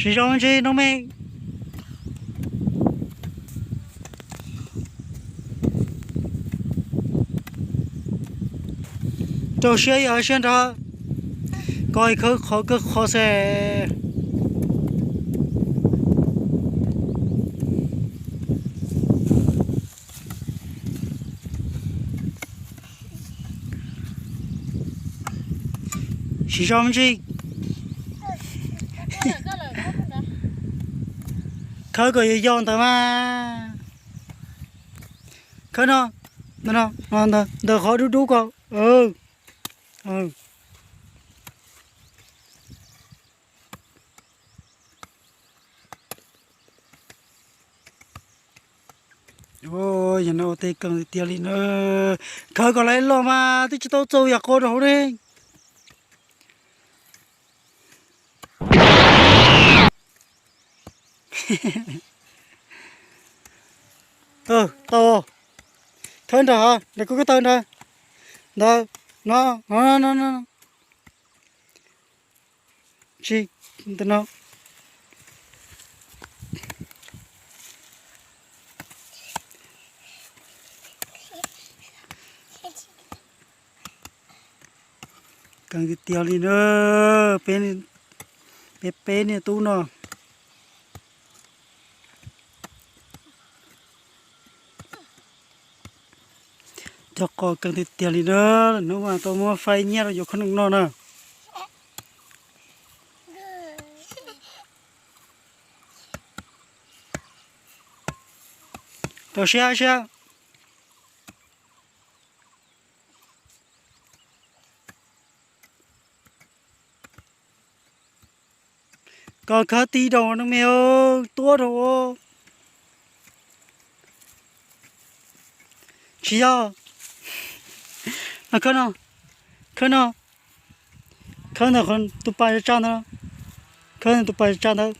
Siv zog me ntsis no me. Rau siab ib siab nrog, koj khawb qhov kawg qhov xwb. Siv zog me ntsis. Khawb kom yog yog ntawd mas. Khawb no, ntawm qhov dub dub ko. Yog no ua teb keej tiag tiag li na. Khawb kom lawv loj mas twb tsis tau txaus yam qos rau hauv ne. Tau, khawb nrog hav, nrog kuv ko taw ntawd, ntawd, no, no, no, no, tsis, ntawm no. Keej tiag tiag li na, peb, peb niam tub no. Cog qos keej tiag tiag li na, hnub mas tau muab faib nyiaj rau cov khoom noj na. Rau siab siab. Koj khawb tib rau no me, tuab rau. Tsis yog. No khawb no, khawb no, khawb ntawm tus pas tsaj ntawd, khawb ntawm tus pas tsaj ntawd.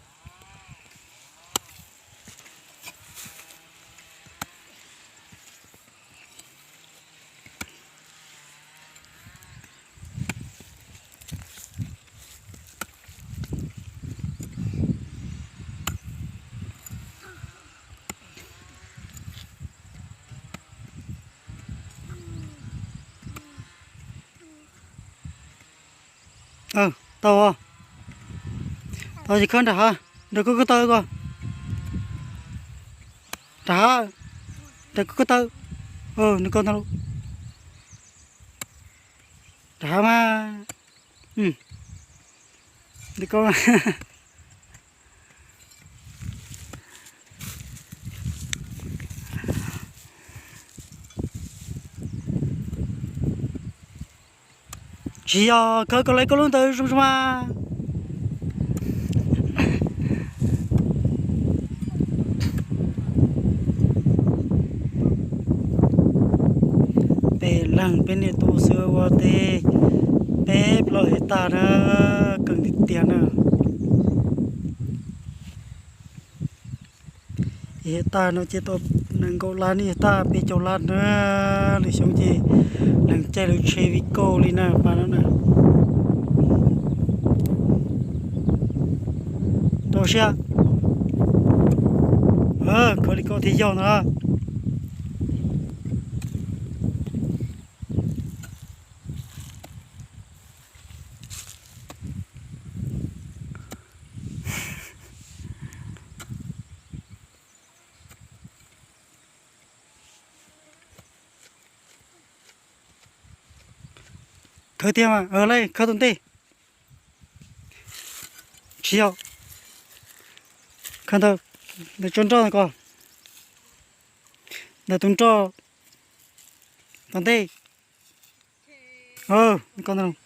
Tau, tau ces khawb nram hav, nrog kuv ko taw ko. Nram hav, nrog kuv ko taw. Nws ko ntag lauj. Nram hav mas. Tsis yog, khawb kom lawv koj lub ntawd zoo zoo mas. Peb leeg peb niam tub xwb ua teb peb plaub hectare na, keej tiag tiag na. Ib hectare no ces tau nees nkaum lab, ib hectare peb caug lab na. Lwm xyoo ces lees caij lwm tsheb vim kauj li na pas no na. Rau siab, khawb li koj thiaj yog ntag. Khawb tiag mas, lawm khawb tom ntej. Tsis yog, khawb ntawm, ntawm tsob nroj ko, ntawm tus nroj tom ntej. Ko ntawd.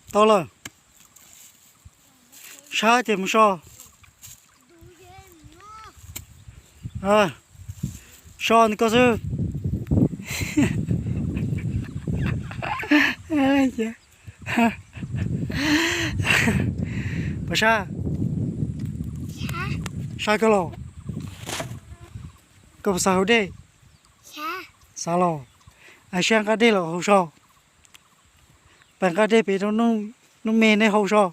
Tau lawm. Sab ces mus so. So ntawm ko xwb. Puas sab? Sab kawg los? Koj puas xav haus dej? Xav los? Aws, saib nqa dej los haus so. Pab nqa dej pem rau noob me neb haus so.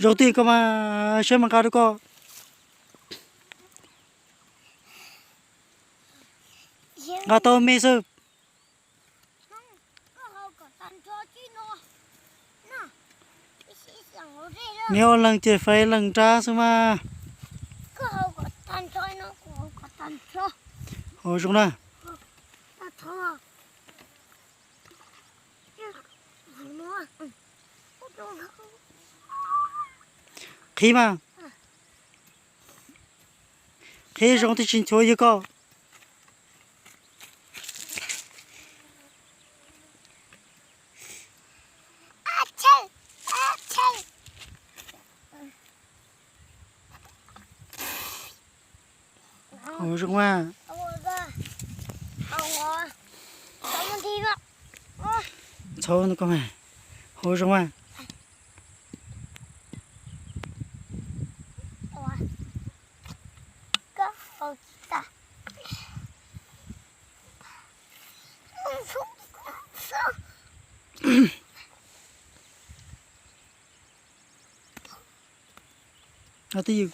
Zoo twg koj mas saib mas nqa rau koj. Nqa tau me xwb. Neb ob leeg ces fais leej nrab xwb mas. Haus zoo na. Qhib mas. Qhib zoo thiaj tsis nchuav yawg koj. Haus zoo mas. Txhob no koj mas. Haus zoo mas. Twb ywm.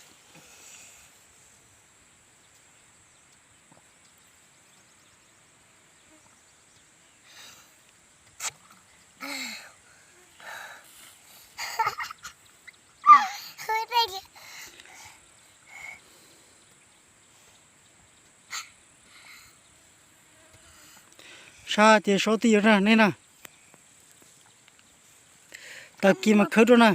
Sab tias sab twb yuav rag neb na. Tag kis mas khawb dua na.